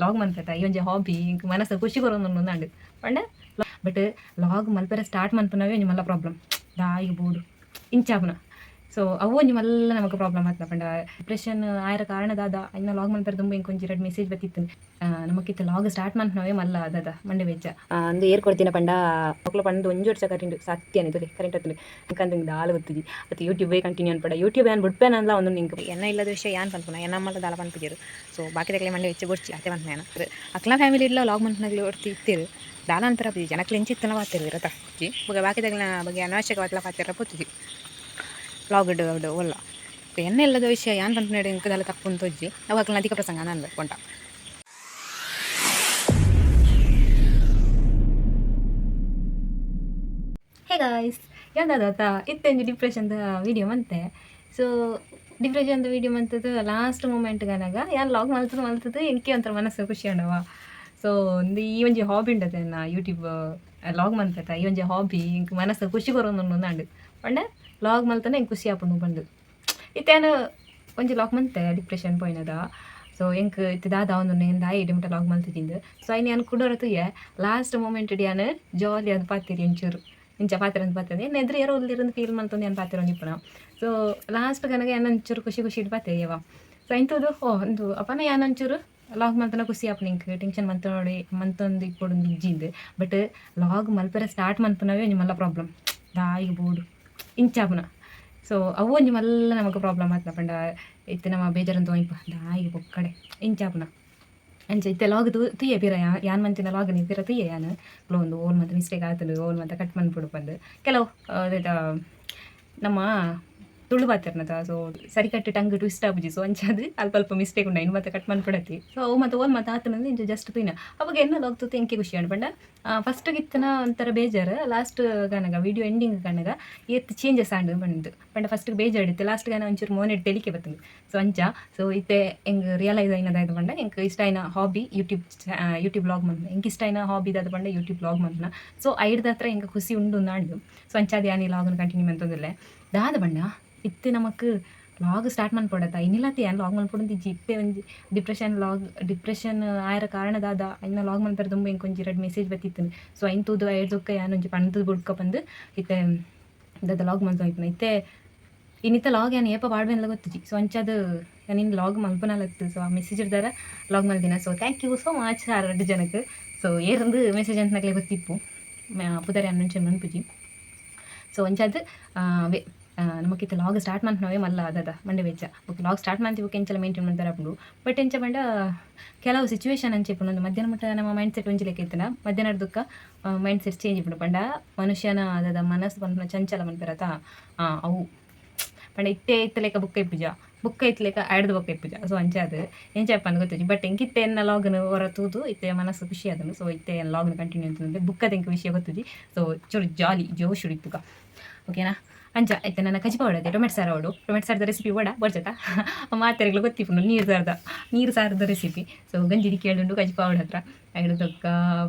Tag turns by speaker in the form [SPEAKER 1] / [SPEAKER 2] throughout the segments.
[SPEAKER 1] Log ಮನ್ಪೆತ ಈ ಒಂಜಿ hobby ink ಮನಸ್ಸು ಖುಷಿ ಕೊರೊಂದುಂಡು ಪಂಡ. ಬಟ್ ಲಾಗ್ ಮಲ್ಪೆರೆ ಸ್ಟಾರ್ಟ್ ಮನ್ಪುನವೇ ಒಂಜಿ ಮಲ್ಲ ಪ್ರಾಬ್ಲಮ್. ದಾಯಿಗ್ ಬೋಡು ಇಂಚಾಪುನ. ಸೊ ಅವು ಒಂಜಿ ಮಲ್ಲ ನಮಕ್ ಪ್ರಾಬ್ಲಮ್ ಆತ್ನ ಪಂಡ ಡಿಪ್ರೆಷನ್ ಆಯರ ಕಾರಣ ದಾದ? ಇನ್ನ ಲಾಗ್ ಮನ್ಪೆರೆ ದುಂಬು ಎಂಕ್ ಒಂಜಿ ರಡ್ಡ್ ಮೆಸೇಜ್ ಬತ್ತಿತ್ತು. ನಮಕ್ ಇತ್ತೆ ಲಾಗ್ ಸ್ಟಾರ್ಟ್ ಮನ್ಪುನವೇ ಮಲ್ಲ ದಾದ ಮಂಡೆ ಬೆಚ್ಚ. ಅಂದು ಏರ್ ಕೊರ್ತಿನ ಪಂಡ ಅಕ್ಲ ಪಂದ್ ಒಂಜಿ ವರ್ಷ ಕರಿಂಡು ಸತ್ಯನೆ ತೂಲೆ ಕರೆಂಟ್ ಆತುಂಡು. ಅಂಕಂದ್ ದಾಲ ಗೊತ್ತಿಜಿ ಅತ್ ಯೂಟ್ಯೂಬೇ ಕಂಟಿನ್ಯೂ ಅನ್ಪಡ ಯೂಟ್ಯೂಬ್ ಯಾನ್ ಬುಡ್ಪೇನಂದ್ಲ ಒಂದೊಂದು ಎಂಕ್.
[SPEAKER 2] ಎನ್ನ ಇಲ್ಲದ ವಿಷಯ ಯಾನ್ ಪನ್ಪುನ, ಎನ್ನ ಅಮ್ಮಲ ದಾಲ ಪನ್ಪುಜೆರ್. ಸೊ ಬಾಕಿದಕ್ಲೆ ಮಂಡೆ ಬೆಚ್ಚ ಬೊಡ್ಚಿ ಅತೆ ಪನ್ಪುನ ಯಾನ್. ಅಕ್ಲ ಫ್ಯಾಮಿಲಿ ಇಡ್ಲ ಲಾಗ್ ಮನ್ಪುನಗ್ಲು ಒರ್ತಿ ಇತ್ತೆರ್, ದಾಲ ಅನ್ಪೆರ ಆಪುಜಿ. ಜನಕ್ಲು ಎಂಚ ಇತ್ತುಂಡ ಪಾತೆರುವೆರ್ ಅತ. ಬೊಕ ಬಾಕಿದಕ್ಲೆನ ಬಗ್ಗೆ ಅನಾವಶ್ಯಕವಾದ್ಲ ಪಾತೆರ ಪೋತುಜಿ ಲಾಗ್ ಡ್ ಒಲ್ಲ. ಎನ್ನ ಇಲ್ಲದ ವಿಷಯ ಯಾನ್ ಪನ್ಪುನೆಡ್ ಎಂಕ್ ದಾಲ ತಪ್ಪು ತೋಜಿ. ಅವು ಅಕ್ಲ್ನ ಅಧಿಕ ಪ್ರಸಂಗ ಅನ್ಬೇಕು ಪಂಡ.
[SPEAKER 1] ಹೇ ಗಾಯ್ಸ್, ಎಂದಾದ ಇತ್ತೆಂಜಿ ಡಿಪ್ರೆಷನ್ದ ವಿಡಿಯೋ ಮಂತೆ. ಸೊ ಡಿಪ್ರೆಷನ್ದ ವಿಡಿಯೋ ಮಂತದ್ದು ಲಾಸ್ಟ್ ಮೂಮೆಂಟ್ ಗನಗ ಯಾನ್ ಲಾಗ್ ಮಲ್ತದ್ದು ಮಲ್ತದ್ದು ಎಂಕೆ ಒಂಥರ ಮನಸ್ಸು ಖುಷಿ ಆಂಡವ. ಸೊ ಒಂದು ಈ ಒಂಜಿ ಹಾಬಿ ಉಂಡತೆ ಎನ್ನ ಯೂಟ್ಯೂಬ್ ಲಾಗ್ ಮನ್ಪೆತ ಈ ಒಂಜಿ ಹಾಬಿ ಎಂಕ್ ಮನಸ್ಸು ಖುಷಿ ಕೊರೊಂದುಂಡು ಅಂಡ್ ಪಂಡ ಲಾಗ್ ಮಲ್ತನ ಎಂಕ್ ಖುಷಿ ಆಪುಂಡು ಪಂದು. ಇತ್ತೆ ಯಾನ್ ಒಂಜಿ ಲಾಗ್ ಮಂತೆ ಡಿಪ್ರೆಷನ್ ಪೋಯಿನದ. ಸೊ ಎಂಕ್ ಇತ್ತೆ ದಾದ ಆವೊಂದುಂಡು, ಏನ್ ದಾಯೆ ಇಡೆ ಮುಟ್ಟ ಲಾಗ್ ಮಲ್ತಿದಿಂದ್. ಸೊ ಐನ್ ಯಾನ್ ಕುಡೊರ ತೂಯೆ. ಲಾಸ್ಟ್ ಮೂಮೆಂಟ್ ಯಾನ್ ಜಾಲಿ ಆದ್ ಪಾತೆರಿ ಒಂಚೂರು ಇಂಚ ಪಾತೆರೊಂದು ಪಾತೆರ ಎನ್ನ ಎದುರು ಏರೋ ಉಲ್ಲೆರಂದು ಫೀಲ್ ಮಲ್ತೊಂದು ಯಾನ್ ಪಾತೆರೊಂದು ಇಪ್ಪುನ. ಸೊ ಲಾಸ್ಟ್ ಕನಗ ಯಾನ್ ಒಂಚೂರು ಖುಷಿ ಖುಷಿಡ್ ಪಾತೆರಿಯವ. ಸೊ ಇಂತದು ಓ ಒಂದು ಅಪನ ಯಾನ್ ಒಂಚೂರು ಲಾಗ್ ಮಲ್ತನ ಖುಷಿ ಆಪುನ. ಎಂಕ್ ಟೆನ್ಷನ್ ಮಂತೊಡಿ ಮಂತೊಂದು ಇಪ್ಪೊಡು ಇಜ್ಜಿಂದ್. ಬಟ್ ಲಾಗ್ ಮಲ್ಪೆರೆ ಸ್ಟಾರ್ಟ್ ಮನ್ಪುನವೇ ಒಂಜಿ ಮಲ್ಲ ಪ್ರಾಬ್ಲಮ್. ದಾಯಿಗ್ ಬೋಡು ಇಂಚಾಪುನ. ಸೊ ಅವು ಒಂಜಿ ಮಲ್ಲ ನಮಕ್ ಪ್ರಾಬ್ಲಮ್ ಆತ್ನ ಪಂಡ ಇತ್ತೆ ನಮ್ಮ ಬೇಜಾರಂತ ಒಯ್ಪ ದಾಯಿಗ್ ಬೊಕ್ಕಡೆ ಇಂಚಾಪುನ. ಅಂಚ ಇತ್ತೆ ಲಾಗ್ ತೂಯೆ ಪಿರ ಯಾನ್ ಮಂತಿನ ಲಾಗ್ ಪಿರ ತೂಯೆ ಯಾನ್. ಒಂದು ಓಲ್ ಮಂತ ಮಿಸ್ಟೇಕ್ ಆತುಂಡು, ಓಲ್ ಮಂತ ಕಟ್ ಮನ್ಪೊಡು ಪಂದ್. ಕೆಲವು ನಮ್ಮ ತುಳು ಪಾತೆರ್ನತ, ಸೊ ಸರಿಕಟ್ಟ್ ಟಂಗ್ ಟ್ವಿಸ್ಟ್ ಆಪುಜಿ. ಸೊ ಅಂಚಾದ್ ಅಲ್ಪ ಅಲ್ಪ ಮಿಸ್ಟೇಕ್ ಉಂಡು, ಐನ್ ಮಾತ ಕಟ್ ಮನ್ಪೊಡತಿ. ಸೊ ಅವು ಮಾತ ಓಲ್ ಮಾತ ಆತುಂಡು ಇಂಚ ಜಸ್ಟ್ ತೂಯಿನ. ಅವಾಗ ಎನ್ನ ಲಾಗ್ ತೂತು ಎಂಕೆ ಖುಷಿ ಆಂಡ್ ಪಂಡ ಫಸ್ಟ್ ಇತ್ತನ ಒಂಥರ ಬೇಜಾರು, ಲಾಸ್ಟ್ ಗನಗ ವಿಡಿಯೋ ಎಂಡಿಂಗ್ ಕನಗ ಏತ್ ಚೇಂಜಸ್ ಆಂಡ್ ಪಂದ್. ಪಂಡ ಫಸ್ಟ್ ಬೇಜಾರು ಇತ್ತು, ಲಾಸ್ಟ್ ಗಾನ ಒಂಚೂರು ಮೋನೆಡ್ ತೆಲಿಕೆ ಬತ್ತುಂಡು. ಸೊ ಅಂಚ ಸೊ ಇತ್ತೆ ಎಂಕ್ ರಿಯಲೈಸ್ ಆಯಿನದಾಯ್ತು ಪಂಡ ಎಂಕ್ ಇಷ್ಟ ಆಯಿನ hobby YouTube YouTube log ಮನ್ಪುನ. ಎಂಕ್ ಇಷ್ಟ ಆಯಿನ ಹಾಬಿ ದಾದ ಪಂಡ ಯೂಟ್ಯೂಬ್ ಲಾಗ್ ಮನ್ಪುನ. ಸೊ ಐಡ್ದ ಹತ್ರ ಎಂಕ್ ಖುಷಿ ಉಂಡು ಅಂದ್. ಸೊ ಅಂಚಾದ್ ಯಾನ್ ಈ ಲಾಗ್ನ್ ಕಂಟಿನ್ಯೂ ಮಂತೊಂದುಲ್ಲೆ. ದಾದ ಪಂಡ ಇತ್ತೆ ನಮಕ್ ಲಾಗ್ ಸ್ಟಾರ್ಟ್ ಮನ್ಪೊಡತ್ತ ಇನಿಲತ್ತೆ ಯಾನ್ ಲಾಗ್ ಮನ್ಪೊಡು ಇಜ್ಜಿ. ಇತ್ತೆ ಒಂಜಿ depression log depression ಆಯರ ಕಾರಣ ದಾದ? ಇನ್ನ ಲಾಗ್ ಮನ್ಪೆರೆ ದುಂಬು ಎಂಕ್ ಒಂಜಿ ರಡ್ಡ್ ಮೆಸೇಜ್ ಬತ್ತಿತ್ತು. ಸೊ ಐನ್ ತೂದು ಐಡ್ದ್ ಯಾನ್ ಒಂಜಿ ಪಂದ್ ಬುಡ್ಕ ಪಂದ್ ಇತ್ತೆ ದಾದ ಲಾಗ್ ಮಲ್ತೊಂದಿಪ್ಪುನ. ಇತ್ತೆ ಇನ್ನಿತ್ತ ಲಾಗ್ ಯಾನ್ ಏಪ ಪಾಡ್ವೆನ್ಲ ಗೊತ್ತಿಜಿ. ಸೊ ಅಂಚಾದ್ ಯಾನ್ ಇನ್ ಲಾಗ್ ಮಲ್ಪುನಲತ್ತು. ಸೊ ಆ ಮೆಸೇಜ್ ದಾರ ಲಾಗ್ ಮಲ್ದಿನ. So thank you so much ಆ ರಡ್ಡ್ ಜನಕ್ಕೆ. ಸೊ ಏರಂದು ಮೆಸೇಜ್ ಅಂತನಕ್ಲೆ ಗೊತ್ತಿಪ್ಪು, ಪುದರ್ ಯಾನ್ ಮೆನ್ಷನ್ ಮನ್ಪುಜಿ. ಸೊ ಅಂಚಾದ್ ನಮಕ್ ಇತ್ತೆ ಲಾಗ್ ಸ್ಟಾರ್ಟ್ ಮನ್ಪುನವೇ ಮಲ್ಲ ದಾದ ಮಂಡೆ ಬೆಚ್ಚ. ಬೊಕ ಲಾಗ್ ಸ್ಟಾರ್ಟ್ ಮಂತಿ ಬೊಕ ಎಂಚಲ ಮೇಂಟೈನ್ ಮನ್ಪೆರೆ ಆಪುಂಡು. ಬಟ್ ಎಂಚ ಪಂಡ ಕೆಲವು ಸಿಚುವೇಶನ್ ಅಂಚ ಇಪ್ಪುಂಡು. ಒಂದು ಮಧ್ಯಾಹ್ನ ಮುಟ್ಟ ನಮ್ಮ ಮೈಂಡ್ ಸೆಟ್ ಒಂಜಿ ಲೆಕ್ಕ ಇತ್ತುಂಡ ಮಧ್ಯಾಹ್ನ ದುಕ್ಕ mind set change ಇಪ್ಪುಂಡು. ಪಂಡ ಮನುಷ್ಯನ ದಾದ ಮನಸ್ಸು ಪನ್ಪುನ ಚಂಚಲ ಮನ್ಪೆರತ ಅವು ಪಂಡ ಇತ್ತೆ ಇತ್ತ ಲೆಕ್ಕ ಬುಕ್ಕ ಇಪ್ಪುಜ, ಬುಕ್ಕ ಇತ್ತ ಲೆಕ್ಕ ಆಡ್ದು ಬೊಕ್ಕ ಇಪ್ಪುಜ. ಸೊ ಅಂಚಾದ್ ಎಂಚ ಪಂದ್ ಗೊತ್ತಿಜ್ಜಿ. ಬಟ್ ಎಂಕ್ ಇತ್ತೆ ಎನ್ನ ಲಾಗ್ನ್ ಒರ ತೂದು ಇತ್ತೆ ಮನಸ್ಸು ಖುಷಿ ಆತುಂಡು. ಸೊ ಇತ್ತೆ ಲಾಗ್ನ್ ಕಂಟಿನ್ಯೂ ಅಂತಂದ್ರೆ ಬುಕ್ಕದ ಎಂಕ್ ವಿಷಯ ಗೊತ್ತಿಜ್ಜಿ. ಸೊ ಚೂರು ಜಾಲಿ ಜೋಶ್ ಇಪ್ಪುಗ, ಓಕೆನಾ? ಅಂಚ ಇತ್ತೆ ನನ್ನ ಕಜಿಪ ಒಡತೆ ಟೊಮೆಟೊ ಸಾರು ಅವಡು. ಟೊಮೆಟೊ ಸಾರದ ರೆಸಿಪಿ ವಡ ಬೊಡ್ಚತ ಮಾತೆರೆಗ್ಲ ಗೊತ್ತಿಪ್ಪುಂಡು ನೀರು ಸಾರದ ನೀರು ಸಾರದ ರೆಸಿಪಿ. ಸೊ ಗಂಜಿ ಕೇಳುಂಡು ಕಜಿಪ ಅವಡ ಹತ್ರ ಐಡ್ದೊಕ್ಕ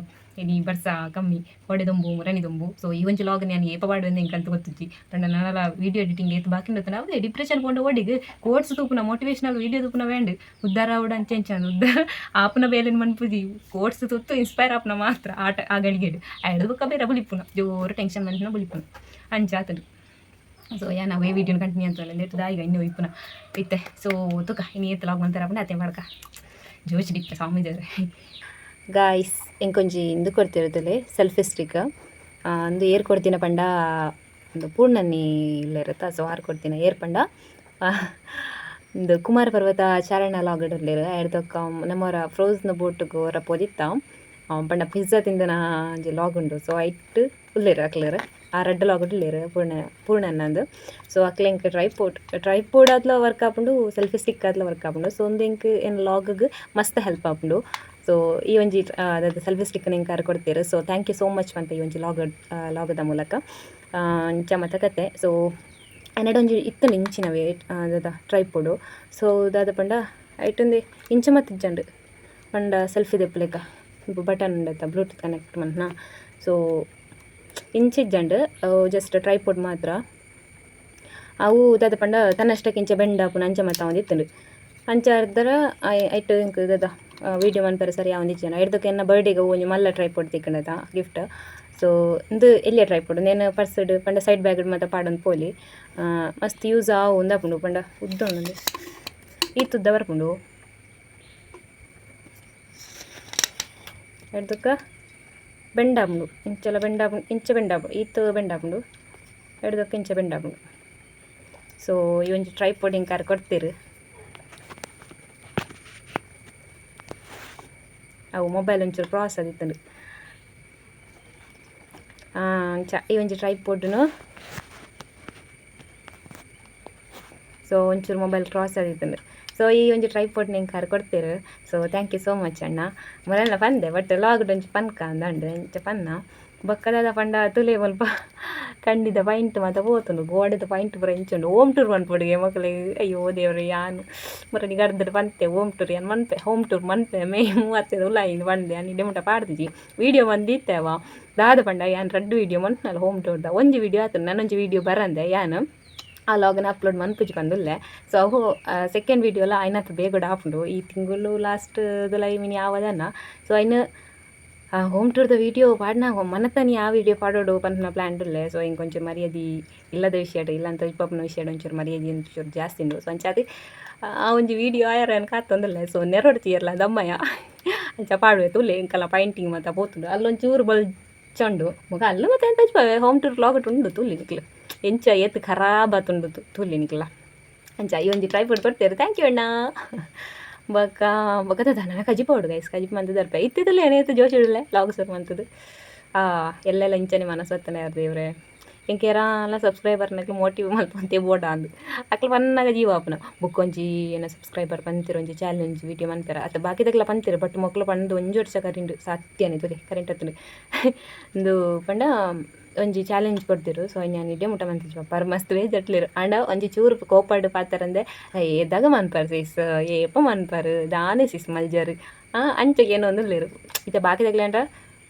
[SPEAKER 1] ಇನಿ ಬರ್ಸ ಕಮ್ಮಿ, ಹೊಡೆ ದೊಂಬು ರನಿ ದೊಂಬು. ಸೊ ಈ ಒಂಜಿ ಲಾಗ್ ನಾನು ಏಪ ಪಾಡುವೆಂದು ಎಂಕಂತ ಗೊತ್ತಿಜ್ಜಿ. ಪಂಡ ನನಲ ವಿಡಿಯೋ ಎಡಿಟಿಂಗ್ ಏತ್ ಬಾಕಿ ಉಂಡು. ಅದೇ ಡಿಪ್ರೆಷನ್ ಪೋಂಡ ಓಡಿಗ್ ಕೋಟ್ಸ್ ತೂಪುನ ಮೋಟಿವೇಶನಲ್ ವಿಡಿಯೋ ತೂಪುನ ವೇಂಡ್ ಉದ್ದಾರ ಆವಡ್ ಅಂಚೆ ಅಂಚ ಉದ್ದಾರ ಆಪುನ ಬೇಲೆನ್ ಮನ್ಪುಜಿ. ಕೋಟ್ಸ್ ತೂತು ಇನ್ಸ್ಪೈರ್ ಆಪುನ ಮಾತ್ರ ಆಟ ಆ ಗಳಿಗೆಡ್ ಐಡ್ದ್ ಬೊಕ್ಕ ಬೇರೆ ಬುಲಿಪುನ ಜೋರು ಟೆನ್ಷನ್ ಮನ್ಪುನ ಬುಲಿಪುನ ಅಂಚ ಆತುಂಡು. ಸೊ ಯಾನ್ ಅವೇ ವಿಡಿಯೋನ ಕಂಟಿನ್ಯೂ ಅಂತ ದಾಯಿಗ ಇನ್ನು ಇಪ್ಪುನ ಇತ್ತೆ. ಸೊ ತುಕ ಇನಿ ಏತ್ ಲಾಗ್ ಮಂತರ ಪಂಡ ಅತೆ ಪಡ್ಕ ಜೋಶ್ ಡಿಪ್ಪೆ ಸ್ವಾಮಿ ದೇವ್ರೆ.
[SPEAKER 3] ಗಾಯ್ಸ್, ಎಂಕೊಂಜಿ ಇಂದು ಕೊರ್ತಿರೋದಲೆ ಸೆಲ್ಫಿ ಸ್ಟಿಕ್. ಅಂದು ಏರ್ ಕೊಡ್ತಿನ ಪಂಡ ಒಂದು ಪೂರ್ಣನಿ ಇಲ್ಲೆರತ್ತ. ಸೊ ಆರ್ ಕೊಡ್ತಿನ. ಏರ್ ಪಂಡ ಇಂದು ಕುಮಾರ ಪರ್ವತ ಚಾರಣ ಲಾಗಡ್ ಉಲ್ಲೆರ್. ಐಡ್ದೊಕ್ಕ ನಮ್ಮವರ ಫ್ರೋಜ್ನ ಬೋಟ್ಗ್ ಒರ ಪೋದಿತ್ತ ಪಂಡ ಪಿಜ್ಜಾ ತಿಂದನ ಒಂಜಿ ಲಾಗ್ ಉಂಡು. ಸೊ ಐಟ್ ಉಲ್ಲೆರ್ ಅಕ್ಲೆರ್, ಆ ರಡ್ಡ್ ಲಾಗ್ ಉಲ್ಲೆರ್ ಪೂರ್ಣ ಪೂರ್ಣನ್ನಂದು. ಸೊ ಅಕ್ಲೆ ಎಂಕ್ ಟ್ರೈಪೋಡ್ ಟ್ರೈಪೋಡ್ ಆದ್ಲ ವರ್ಕ್ ಆಪುಂಡು, ಸೆಲ್ಫಿ ಸ್ಟಿಕ್ ಆದ್ಲ ವರ್ಕ್ ಆಪುಂಡು. ಸೊ ಉಂದು ಎಂಕ್ ಎನ್ನ ಲಾಗ್ಗ್ ಮಸ್ತ್ ಹೆಲ್ಪ್ ಆಪುಂಡು. ಸೊ ಈ ಒಂಜಿ ಸೆಲ್ಫಿ ಸ್ಟಿಕ್ ಎಂಕ್ ಆರ್ ಕೊಡ್ತೆರ್. So thank you so much ಪನ್ಪ ಈ ಒಂಜಿ ಲಾಗ್ ಲಾಗದ ಮೂಲಕ. ಅಂಚ ಮಾತ ಕತೆ. ಸೊ ಎನ್ನಡ ಒಂಜಿ ಇತ್ತುಂಡು ಇಂಚಿನವೇ ದಾದ ಟ್ರೈಪೋಡು. ಸೊ ದಾದ ಪಂಡ ಐಟೊಂದೆ ಇಂಚ ಮಾತ ಇಜ್ಜಂಡ್. ಪಂಡ ಸೆಲ್ಫಿ ದೆಪ್ಪುಲೆಕ ಬಟನ್ ಉಂಡತ್ತ ಬ್ಲೂಟೂತ್ ಕನೆಕ್ಟ್ ಮನ್ಪುನ. ಸೊ ಇಂಚ ಇಜ್ಜಂಡ್, ಜಸ್ಟ್ ಟ್ರೈಪೋಡ್ ಮಾತ್ರ. ಅವು ದಾದ ಪಂಡ ತನ್ನಷ್ಟಕ್ಕೆ ಇಂಚ ಬೆಂಡ್ ಆಪುನ ಅಂಚ ಮಾತ ಆವೊಂದಿತ್ತುಂಡು. ಅಂಚ ಅರ್ಧರ ಐಟ್ ಎಂಕ್ ದಾದ ವೀಡಿಯೋ ಮನ್ಪೆರೆ ಸರಿ ಆವೊಂದಿಜ್ಜಿ ಎಡ್ದಕ್ಕೆ ಎನ್ನ ಬರ್ಡೇಗೆ ಒಂಜಿ ಮಲ್ಲ ಟ್ರೈಪೋಡ್ ತಿಕ್ಕಂಡದ ಗಿಫ್ಟ್. ಸೊ ಇಂದು ಎಲ್ಯ ಟ್ರೈಪೋಡ್ ನೇನು ಪರ್ಸ್ಡ್ ಪಂಡ ಸೈಡ್ ಬ್ಯಾಗ್ ಮಾತ ಪಾಡೊಂದು ಪೋಲಿ ಮಸ್ತ್ ಯೂಸ್ ಆವು ಉಂದಾಪುಂಡು ಪಂಡ ಉದ್ದ ಉಂಡು ಈತ್ ಉದ್ದ ಬರ್ಪುಂಡು ಎಡ್ದಕ್ಕ ಬೆಂಡಾಪುಂಡು ಇಂಚಲ ಬೆಂಡಾಪುಂಡು ಇಂಚ ಬೆಂಡಾಪುಂಡು ಈತ್ ಬೆಂಡಾಪುಂಡು ಎಡ್ದಕ್ಕ ಇಂಚ ಬೆಂಡಾಪುಂಡು. ಸೊ ಈ ಒಂಜಿ ಟ್ರೈಪೋಡ್ ಎಂಕಾರ್ ಕೊಡ್ತೀರು ಅವು ಮೊಬೈಲ್ ಒಂಚೂರು ಕ್ರಾಸ್ ಆದಿತ್ತುಂಡು ಅಂಚ ಈ ಒಂಜಿ ಟ್ರೈಪೋಡ್ನು ಸೊ ಒಂಚೂರು ಮೊಬೈಲ್ ಕ್ರಾಸ್ ಆದಿತ್ತುಂಡು. ಸೊ ಈ ಒಂಜಿ tripod ಎಂಕಾರ್ ಕೊಡ್ತೀರು. So thank you so much ಅಣ್ಣ. ಮೊದಲ ಪಂದೆ ಬಟ್ ಲಾಗ್ಡ್ ಒಂಜಿ ಪನ್ಕ ಅಂದಂಡು ಇಂಚ ಪನ್ನ ಬೊಕ್ಕ ಪಂಡ ತುಲೆ ಮುಲ್ಪ ಕಂಡಿದ ಪೈಂಟ್ ಮಾತ ಪೋತುಂಡು ಗೋಡೆದ ಪೈಂಟ್ ಪೂರ ಇಂಚ ಉಂಡು ಹೋಮ್ ಟೂರ್ ಮನ್ಪೊಡುಗೆ ಮೊಕಲೆಗ್ ಅಯ್ಯೋ ದೇವ್ರೆ ಯಾನ್ ಮುರನಿ ಗರ್ದಡ್ ಪಂತೆ ಹೋಮ್ ಟೂರ್ ಯಾನ್ ಮನ್ಪೆ ಹೋಮ್ ಟೂರ್ ಮನ್ಪೆ ಮೇ 30 ಉಲಾಯಿ ಪಂಡೆ ಯಾನ್ ಇಡೆ ಮುಟ ಪಾಡ್ದಿಜಿ ವೀಡಿಯೋ ಮಂದಿತ್ತೆವ ದಾದ ಪಂಡ ಯಾನ್ ರಡ್ಡ್ ವೀಡಿಯೋ ಮನ್ಪುನಲ್ಲ ಹೋಮ್ ಟೂರ್ದ ಒಂಜಿ ವೀಡಿಯೋ ಆತುಂಡು ನನೊಂಜಿ ವೀಡಿಯೋ ಬರಂದೆ ಯಾನ್ ಆ ಲಾಗನ್ ಅಪ್ಲೋಡ್ ಮನ್ಪುಜಿ ಪಂದುಲ್ಲೆ. ಸೊ ಅವು ಸೆಕೆಂಡ್ ವೀಡಿಯೋಲ ಆಯ್ನಾತ್ ಬೇಗಡ್ ಆಪುಂಡು ಈ ತಿಂಗುಲು ಲಾಸ್ಟ್ ದುಲಾಯಿ ಮಿನಿ ಆವದನ್ನ. ಸೊ ಐನ್ ಹೋಮ್ ಟೂರ್ದ ವೀಡಿಯೋ ಪಾಡ್ನ ಮನತನಿ ಆ ವೀಡಿಯೋ ಪಾಡೋಡು ಪನ್ಪಿನ ಪ್ಲ್ಯಾನ್ ಉಲ್ಲೆ. ಸೊ ಇಂಕ್ ಒಂಚೂರು ಮರ್ಯಾದೆ ಇಲ್ಲದ ವಿಷಯ ಇಲ್ಲ ಅಂತ ಇಪ್ಪಪ್ಪನ ವಿಷಯ ಒಂಚೂರು ಮರ್ಯಾದೆ ಒಂಚೂರು ಜಾಸ್ತಿ ಉಂಡು. ಸೊ ಅಂಚಾದ್ ಆ ಒಂಜಿ ವೀಡಿಯೋ ಆಯರ ಯಾನ್ ಕಾತೊಂದುಲ್ಲೆ. ಸೊ ನೆರೊಡ್ತಿಯರ್ಲ ದಮ್ಮಯ್ಯ ಅಂಚ ಪಾಡುವೆ ತೂಲೆ ಎಂಕಲ ಪೈಂಟಿಂಗ್ ಮಾತ ಪೋತುಂಡು ಅಲ್ಲೊಂಚೂರು ಬೊಲ್ಚುಂಡು ಬೊಕ ಅಲ್ಲು ಮತ್ತೆ ಎಂತ ಹೋಮ್ ಟೂರ್ ವ್ಲಾಗ್ ಉಂಡು ತೂಲಿ ನಿಕ್ಲು ಎಂಚ ಏತ್ ಖರಾಬ್ ಆತುಂಡು ತೂಲಿ ನಿಕ್ಲ ಅಂಚ ಈ ಒಂಜಿ ಟ್ರೈಪೋಡ್ ಕೊಡ್ತೇರು thank you ಅಣ್ಣ. ಬೊಕ ಬೊಕ ದಾದ ಕಜಿಪು ಆವೊಡು ಗೈಸ್ ಕಜಿಪು ಮಂತ್ ದರ್ಪೆ ಇತ್ತಿತ್ತಲ್ಲ ಏನಾಯ್ತು ಜೋಶ್ ಇಡಲೆ ಲಾಗ್ ಶುರು ಮಂತುದು ಎಲ್ಲೆಲ್ಲ ಇಂಚನೆ ಮನಸ್ಸತ್ತನೆ ದೇವ್ರೆ ಎಂಕ್ ಏರಾಲ ಸಬ್ಸ್ಕ್ರೈಬರ್ನಕ್ಲು ಮೋಟಿವ್ ಮಲ್ಪೊಂತೆ ಬೋಡ ಅಂದ್ ಅಕ್ಲು ಪನ್ನಗ ಜೀವ ಆಪುನ ಬೊಕ್ಕೊಂಜಿ ಏನ ಸಬ್ಸ್ಕ್ರೈಬರ್ ಪಂತಿರು ಒಂಜಿ ಚಾಲೆಂಜ್ ವೀಡಿಯೋ ಮನ್ಪೆರ ಅತ್ತ ಬಾಕಿದಕ್ಲ ಪಂತಿರು ಬಟ್ ಮೊಕ್ಲು ಪಂದ್ ಒಂಜಿ ವರ್ಷ ಕರಿಂಡು ಸತ್ಯನೆ ತೂಲೆ ಕರೆಂಟ್ ಅತ್ತುಂಡು ಇಂದು ಪಂಡ ಒಂಜಿ ಚಾಲೆಂಜ್ ಕೊಡ್ತಿರು. ಸೊ ಯಾನ್ ಇಡೆ ಮುಟ ಮಂತಿಜಿ ಪರ್ ಮಸ್ತ್ ಬೇಜಾರ್ಟ್ಲೆರ್ ಆಂಡ ಒಂಜಿ ಚೂರು ಕೋಪಡ್ ಪಾತೆರಂದೆ ಏದಾಗ ಮನ್ಪರ್ ಸಿಸ್ ಏಪ ಮನ್ಪರ್ ದಾನೆ ಸಿಸ್ ಮಲ್ಜರ್ ಅಂಚ ಏನೊಂದುಲ್ಲೆರ್ ಇತ್ತೆ ಬಾಕಿದಕ್ಲೆಂಡ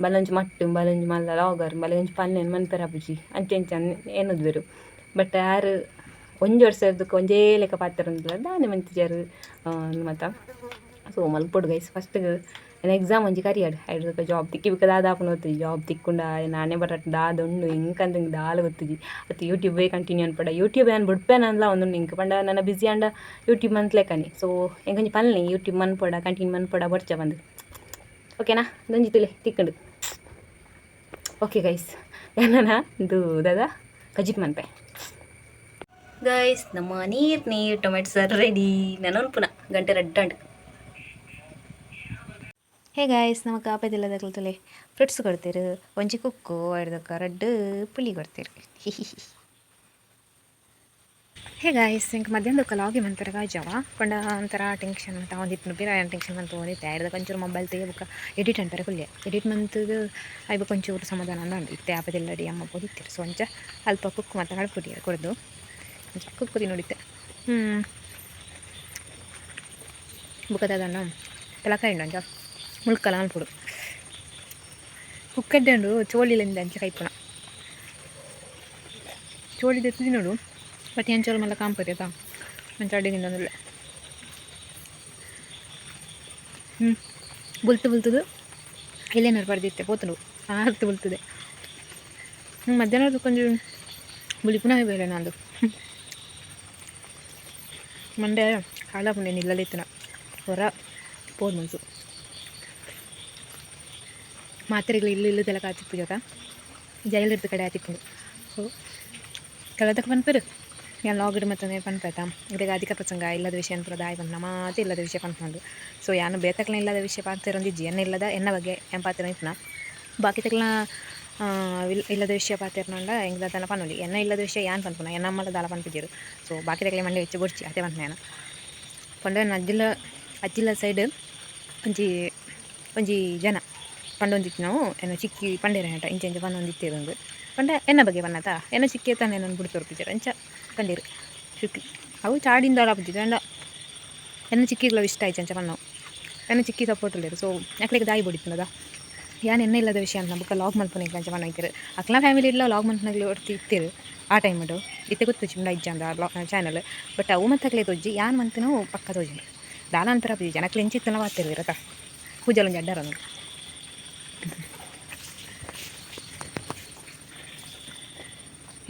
[SPEAKER 3] ಬಲೊಂಜಿ ಮಟ್ಟು ಬಲೊಂಜಿ ಮಲ್ಲ ಲಾಗರ್ ಬಲೊಂಜಿ ಪನ್ನೆನ್ ಮನ್ಪೆರೆ ಆಪುಜಿ ಅಂಚ ಇಂಚ ಎನ್ನುದ್ವೆರ್ ಬಟ್ ಆರ್ ಒಂಜಿ ವರ್ಷದಕ್ಕೆ ಒಂಜೇ ಲೆಕ್ಕ ಪಾತೆರೊಂದುಲ್ಲೆರ್ ದಾನೆ ಮಂತಿಜರ್ ಮಾತ. ಸೊ ಮಲ್ಪೊಡು ಗೈಸ್ ಫಸ್ಟ್ಗ್ ಎನ್ನ ಎಕ್ಸಾಮ್ ಒಂಜಿ ಕರಿಯಡ್ ಐಡ್ದ್ ಜಾಬ್ ತಿಕ್ಕಿ ಬೊಕ ದಾದ ಆಪುಂಡು ಗೊತ್ತುಜಿ ಜಾಬ್ ತಿಕ್ಕುಂಡ ನಾನೇ ಬರಟ್ ದಾದ ಉಂಡು ಎಂಕಂತ ಎಂಕ್ ದಾಲ ಗೊತ್ತುಜಿ ಅತ್ ಯೂಟ್ಯೂಬೇ ಕಂಟಿನ್ಯೂ ಅನ್ಪಡ ಯೂಟ್ಯೂಬ್ ಯಾನ್ ಬುಡ್ಪೆನಂದ್ಲ ಒಂದುಂಡು ಎಂಕ್ ಪಂಡ ನನ ಬ್ಯುಸಿ ಆಂಡ ಯೂಟ್ಯೂಬ್ ಮನ್ತ್ಲೆಕನೆ. ಸೊ ಎಂಕೊಂಜಿ ಪನ್ಲೆ ಯೂಟ್ಯೂಬ್ ಮನ್ಪೊಡ ಕಂಟಿನ್ಯೂ ಮನ್ಪೊಡ ಬೊಡ್ಚ ಪಂದ್ ಓಕೆನಾ ಒಂಜಿ ತೂಲೆ ತಿಕ್ಕುಂಡು. ಓಕೆ ಗೈಸ್ ಯಾನನ ಇಂದು ದಾದ ಕಜಿಪ್ ಮನ್ಪೆ. ಗೈಸ್ ನಮ್ಮ ನೀರು ನೀರು ಟೊಮೆಟೊ ಸಾರು ರೆಡಿ ನನೊನ್ಪುನ ಗಂಟೆ ರಡ್ಡಂಡ್.
[SPEAKER 2] ಹೇ ಗಾಯ್ಸ್ ನಮಕ್ ಆಪೆದಿಲ್ಲದಕ್ಲು ತೂಲೆ ಫ್ರುಟ್ಸ್ ಕೊಡ್ತೀರು ಒಂಜಿ ಕುಕ್ಕು ಐಡ್ದೊಕ ರಡ್ಡ್ ಪುಳಿ ಕೊಡ್ತೀರು. ಹೇ ಗಾಯ್ಸ್ ಎಂಕ್ ಮಧ್ಯಾಹ್ನದೊಕ ಲಾಗಿ ಮನ್ಪೆರೆ ಆಯ್ಜವ ಪಂಡ ಒಂಥರ ಟೆನ್ಷನ್ ಅಂತ ಒಂದಿತ್ತು ಪಿರ ಯಾನ್ ಟೆನ್ಷನ್ ಮಂತೊಂದಿತ್ತೆ ಐಡ್ದೊಕ ಒಂಚೂರು ಮೊಬೈಲ್ ತೂಯೆ ಬೊಕ ಎಡಿಟ್ ಅನ್ಪೆರೆ ಕುಲ್ಲೆ ಎಡಿಟ್ ಮಂತುದು ಐಬೊಕ ಬೊಕ ಒಂಚೂರು ಸಮಾಧಾನ ಅಂದ್ ಇತ್ತೆ ಆಪೆದಿಲ್ಲಡಿ ಅಮ್ಮ ಪೋದಿತ್ತೆರ್. ಸೊ ಅಂಚ ಅಲ್ಪ ಕುಕ್ಕು ಮಾತ ಕಡ್ಪುಡಿಯೆರ್ ಕೊರ್ದು ಅಂಚ ಕುಕ್ಕು ತಿನ್ನೊಡಿತ್ತೆ. ಬೊಕ ದಾದನ ಪೆಲಕಾಯಿ ಉಂಡು ಅಂಚ ಮುಲ್ಕಲ ಮನ್ಪೊಡು ಕುಕ್ಕಡ್ಡೆ ಉಂಡು ಚೋಳಿಲಿಂದ ಅಂಚ ಕೈಪುನ ಚೋಳಿ ದೆತ್ತ್ ತಿನ್ನೊಡು ಬಟ್ ಎಂಚೋಲು ಮಲ್ಲ ಕಾಂಪರಿ ಅತ ಅಂಚ ಅಡ್ಡೆ ತಿನ್ನೊಂದುಲ್ಲೆ. ಬುಲ್ತು ಬುಲ್ತುದು ಎಲ್ಲೇನಾರು ಪಡೆದಿತ್ತೆ ಪೋತುಂಡು ಆರ್ತು ಬುಲ್ತುದೆ ಮಧ್ಯಾಹ್ನ ಕೊಂಚ ಬುಲಿಪುನ ಬೇರೆ ನಂದು ಮಂಡೆ ಹಾಳಾಪುಂಡು ಇಲ್ಲದಿತ್ತಿನ ಹೊರ ಪೋದು ಮನ್ಸು ಮಾತ್ರೆಗಳು ಇಲ್ಲು ಇಲ್ಲು ತಲಕ ಆತಿಪ್ಪು ಜೊತೆ ಜೈಲಿರ್ದು ಕಡೆ ಆತಿಪ್ಪುಂಡು. ಸೊ ಕೆಲದಕ್ಕೆ ಪನ್ಪೆರು ಯಾನ್ ಲಾಗ್ಡ್ ಮತ್ತೊಂದು ಪನ್ಪೆತ ಇರೆಗ್ ಅಧಿಕ ಪ್ರಸಂಗ ಇಲ್ಲದ ವಿಷಯ ಪೂರ ದಾಯಿ ಪನ್ಪುನ ಮಾತ ಇಲ್ಲದ ವಿಷಯ ಪನ್ಪುಂಡು. ಸೊ ಯಾನ್ ಬೇತಕ್ಲೆನ ಇಲ್ಲದ ವಿಷಯ ಪಾತೆರೊಂದಿಜ್ಜಿ ಎನ್ನ ಇಲ್ಲದ ಎನ್ನ ಬಗ್ಗೆ ಯಾನ್ ಪಾತೆರೊಂದಿಪ್ಪುನ ಬಾಕಿದಕ್ಲೆನ ಇಲ್ಲದ ವಿಷಯ ಪಾತೆರ್ನಂಡ ಎಂಕ್ ದಾದನ ಪನೊಲಿ ಎನ್ನ ಇಲ್ಲದ ವಿಷಯ ಯಾನ್ ಪನ್ಪುನ ಎನ್ನ ಅಮ್ಮಲ ದಾಲ ಪನ್ಪುಜೆರ್. ಸೊ ಬಾಕಿದಕ್ಲೆ ಮಂಡೆ ಹೆಚ್ಚು ಬೊಡ್ಚಿ ಅತೆ ಪನ್ಪುನ ಯಾನ್ ಪಂಡ ಎನ್ನ ಅಜ್ಜಿಲ ಅಜ್ಜಿಲ ಸೈಡ್ ಒಂಜಿ ಒಂಜಿ ಜನ ಪಂಡೊಂದಿತ್ತಿನವು ಎನ್ನ ಚಿಕ್ಕಿ ಪಂಡೇರ ಇಂಚ ಇಂಚ ಪಂಡೊಂದಿತ್ತೆರ್ ಉಂದು ಪಂಡ ಎನ್ನ ಬಗ್ಗೆ ಪನ್ನತ ಎನ್ನ ಚಿಕ್ಕಿ ತಾನೆ ಎನ್ನನ್ ಬುಡ್ದು ಕೊರ್ಪುಜೆರ್ ಅಂಚ ಪಂಡೆರ್ ಚಿಕ್ಕಿ ಅವು ಚಾಡಿಂದಾಲ ಆಪುಜಿ ಆಂಡ ಎನ್ನ ಚಿಕ್ಕಿಗ್ಲ ಇಷ್ಟ ಆಯ್ತು ಅಂಚ ಪನ್ನವು ಎನ್ನ ಚಿಕ್ಕಿ ಸಪೋರ್ಟ್ ಉಲ್ಲೆರ್. ಸೊ ಅಕ್ಲೆಗ್ ದಾಯಿ ಬೋಡಿತ್ತುಂಡದ ಯಾನ್ ಎನ್ನ ಇಲ್ಲದ ವಿಷಯ ಅಂತ ಬೊಕ ಲಾಗ್ ಮಲ್ಪುನ ಅಂಚ ಪನ್ನೊಂದಿತ್ತೆರ್ ಅಕ್ಲ್ನ ಫ್ಯಾಮಿಲಿ ಲಾಗ್ ಮಲ್ಪುನಗ್ಲು ಒರ್ತಿ ಇತ್ತೆರ್ ಆ ಟೈಮ್ಡ್ ಇತ್ತೆ ಗೊತ್ತುಜ್ಜಿ ಉಂಡ ಇಜ್ಜಂದ ಚಾನಲ್ ಬಟ್ ಅವು ಮಾತ ಅಕ್ಲೆಗ್ ತೋಜಿ ಯಾನ್ ಮಂತಿನವು ಪಕ್ಕ ತೋಜುಂಡು ದಾಲ ಅಂತರ ಆಪುಜಿ ಜನಕ್ಲು ಎಂಚ ಇತ್ತುಂಡ ಪಾತೆರುವೆರ್ ಅತ. ಕೂಜಲ್ ಒಂಜಿ ಅಡ್ಡರ.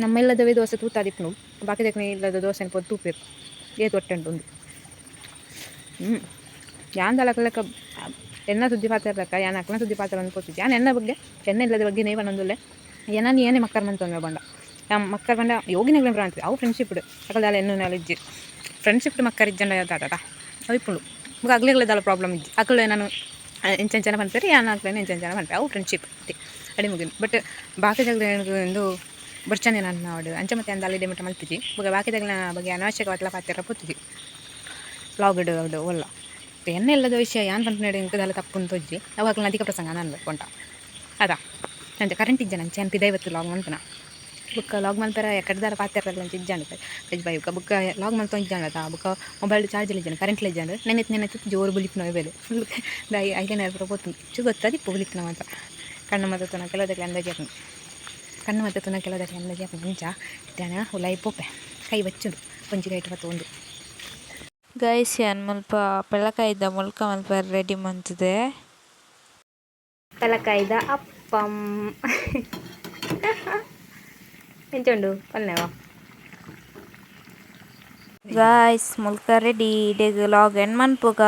[SPEAKER 2] ನಮ್ಮ ಇಲ್ಲದವೇ ದೋಸೆ ತೂತಾದಿಪ್ಪುನು, ಬಾಕಿ ಇಲ್ಲದ ದೋಸೆನ ಪೊತ್ತು ತೂಪೆರ್ ಏತ್ ಹೊಟ್ಟೆ ಉಂಟು ಉಂದು. ಯಾನ್ ದಾಲ ಲೆಕ್ಕ ಎನ್ನ ಸುದ್ದಿ ಪಾತೆರ್ಲಕ್ಕ, ಯಾನ್ ಅಕ್ಲನ ಸುದ್ದಿ ಪಾತೆರ ಪೋತಿದ್ದೆ. ಯಾನ್ ಎನ್ನ ಬಗ್ಗೆ, ಎನ್ನ ಇಲ್ಲದ ಬಗ್ಗೆ ನೇ ಪನೊಂದುಲ್ಲೆ. ಎನನ್ ಏನೇ ಮಕ್ಕರ್ ಮಂತೊಂದು ಬಂಡ ಯಾನ್ ಮಕ್ಕರ್ ಪಂಡ ಯೋಗಿನಗ್ಲೆನ ಪ್ರಾಂತ ಅವು ಫ್ರೆಂಡ್ಶಿಪ್ ಅಕಲ್ ದಾಲ ಎನ್ನುನಾಲ ಇಜ್ಜಿ. ಫ್ರೆಂಡ್ಶಿಪ್ ಮಕ್ಕರ್ ಇಜ್ಜಂಡ ದಾದ ಅವು ಇಪ್ಪುಂಡು. ಬೊಕ ಅಗ್ಲೆಗ್ಲ ದಾಲ ಪ್ರಾಬ್ಲಮ್ ಇಜ್ಜಿ. ಅಕುಲು ನಾನು ಎಂಚೆಂಚನ ಪನ್ಪೆರ್, ಯಾನ್ ಅಕ್ಲೆನ ಎಂಚೆಂಚನ ಪನ್ಪೆ. ಅವು ಫ್ರೆಂಡ್ಶಿಪ್ ಅಡೆ ಮುಗಿಂಡು. ಬಟ್ ಬಾಕಿದಗ್ಲೆಗ್ ಉಂದು ಬೊರ್ಚಂದೆ ನನ್ನ ಆವಡ್ ಅಂಚ ಮತ್ತೆ ಅಂದ ದಾಲ ಮುಟ್ಟ ಮಲ್ತಿಜಿ. ಬೊಕ ಬಾಕಿದಗ್ಲೆನ ಬಗ್ಗೆ ಅನಾವಶ್ಯಕವಾದ್ಲ ಪಾತೆರ ಪೋತುಜಿ ಲಾಗ್ಡ್ ಅವಡ್ ಒಲ್ಲ. ಎನ್ನ ಇಲ್ಲದ ವಿಷಯ ಯಾನ್ ಪನ್ಪಿನ ಎಂಕ್ ದಾಲ ತಪ್ಪು ತೋಜಿ. ಅವು ಅಕ್ಲೆನ ಅಧಿಕ ಪ್ರಸಂಗ ನಾನು ಕೊಂಟ ಅದಾ ಅಂಚ ಕರೆಂಟ್ ಇಜ್ಜನ ಅಂಚ ಯಾನ್ ಪಿದೈ ಬತ್ತು ಲಾಗ್ ಮನ್ಪುನ. ಬೊಕ್ಕ ಲಾಗ್ ಮಲ್ಪೆರ ಎಕಡೆ ಪಾತೆರಲ್ಲ ಅಂಚ ಇಜ್ಜಾಂಡ್ ಬೈ. ಬೊಕ್ಕ ಲಾಗ್ ಮಲ್ತೊಂದು ಇಜ್ಜಾಂಡತ. ಬೊಕ್ಕ ಮೊಬೈಲ್ ಚಾರ್ಜ್ ಇಜ್ಜಂಡ್, ಕರೆಂಟ್ ಇಜ್ಜಂಡ್. ನೆನೆತ್ ನೆನೆತ್ ಜೋರು ಬುಲಿಪುನ ಬೇಲೆ ಫುಲ್ ಐಲೈನರ್ ಪೂರ ಪೋತುಂಡು. ಚು ಗೊತ್ತಾದಿಪ್ಪು ಬುಲಿಪುನ ಮಾತ. ಕಣ್ಣು ಮಾತ ತೂನ ಕೆಲವುದಕ್ಕೆ ಅಂದಾಜಿ ಆಪುಂಡು, ಕಣ್ಣು ಮಾತ ತೂನ ಕೆಲವುದಕ್ಕೆ ಅಂದಾಜಿ ಆಪುಂಡು. ಅಂಚ ಇತ್ತೆ ಉಲಾಯಿ ಪೋಪೆ. ಕೈ ಬಚ್ಚುಂಡು, ಒಂಜಿ ಕೈಟ್ ಪತ್ತೊಂದು.
[SPEAKER 4] ಗೈಸ್, ಯಾನ್ ಮುಲ್ಪ ಪೆಲಕಾಯಿದ ಮುಲ್ಕ ಮಲ್ಪೆರೆ ರೆಡಿ ಮಂತುದೆ.
[SPEAKER 1] ಪೆಲಕಾಯಿದ ಅಪ್ಪಂ ಎಂಚ ಉಂಡು ಪನ್ನೆವಾ?
[SPEAKER 4] ಗಾಯ್ಸ್, ಮುಲ್ಕ ರೆಡಿ. ಇಡೆಗ್ ಲಾಗ್ ಎಂಡ್ ಮನ್ಪುಗ.